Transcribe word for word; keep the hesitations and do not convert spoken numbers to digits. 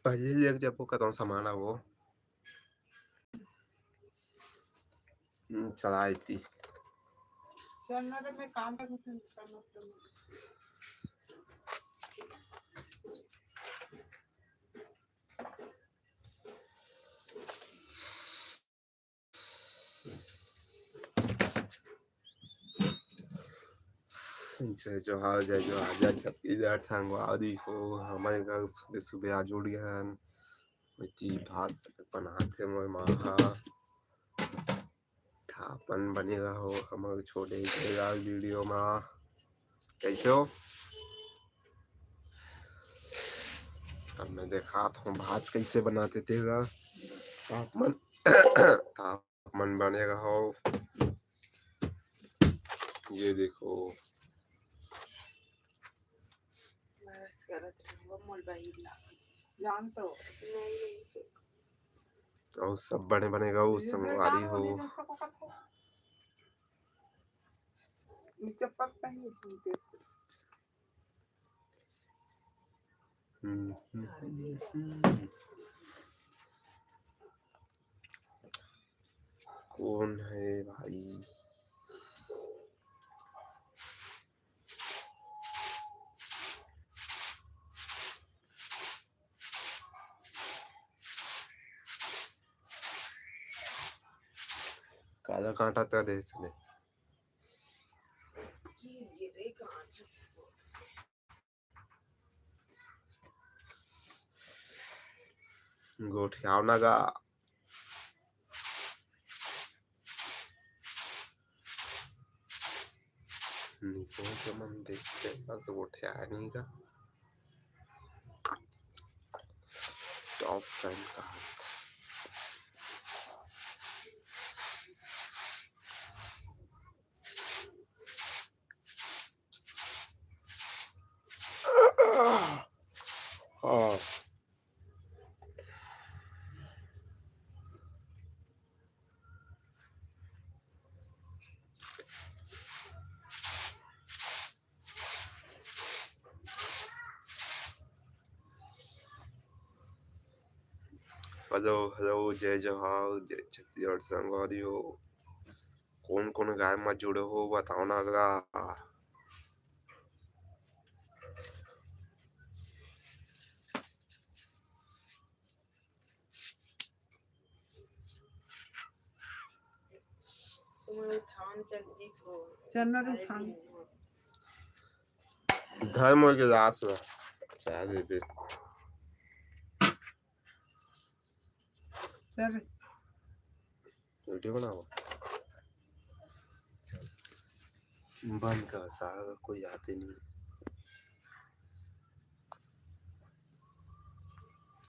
पहले लेके जाबो कतौ सामान आवो। हम्म, चला आती। चलना तो मैं काम पे कुछ नहीं करना पड़ेगा। जय जोहार, जय जोहार, जय छत्तीसगढ़ संगवारी हो। हमर घर सुबह सुबह आ जुड़ गए हन। ओती भात बनात हे मोर माँ हा। त अपन बने रहो हमर छोटे वीडियो मा। कैसे हो? अब मैं देखात हूँ भात कैसे बनाते तेला। त अपन, त अपन बने रहो। ये देखो। बस करत रहो मोबाइल ला। जान तो। नहीं, नहीं, तो। और सब बने बने रहो संगवारी हो। नीचे पक पहले सुनते। हम्म, हम्म, हम्म, हम्म। कौन है भाई? काला कांटा तो दे इसने। गोठियाव ना गा। निको के मन देखते बस गोठियाव नहीं गा। टॉप फैन का। हाँ। हेलो, हेलो, जय जोहार, जय छत्तीसगढ़ संगवारी हो। कौन कौन गाय मा जुड़े हो बताओ ना गा। चन्नर उठान। धर्म के दास में चाय देबे। सर वीडियो बनाओ। चल। बंद कर साहब, कोई आते नहीं।